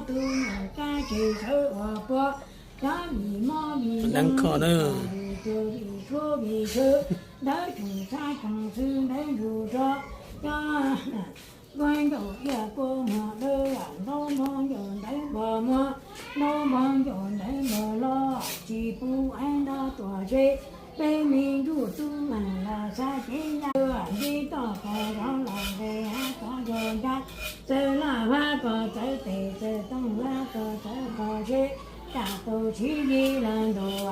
Tus nyuam kab tsis sawv ua puav, cov vim mob vim nkeeg, vim tshuaj vim tsw, ntawv tsoom txhab tsoom xwb ntawv ntsuj zog, cov kuab ncaus iaj kuab muag dawb, ntaub npog ncaus ntawv npog muag, ntaub npog ncaus ntawv npog loj, tsis pub aib ntab tuam tsheb, peb me ntsuj tub mas los xav cev yaj, ntsib toj qos zov los nqes hav tov zog ncaj, txawj laj vab kos txawj tes txawj tooj vab kos txawj qos tsheb, tsam tau tshiv li lawm ntuj.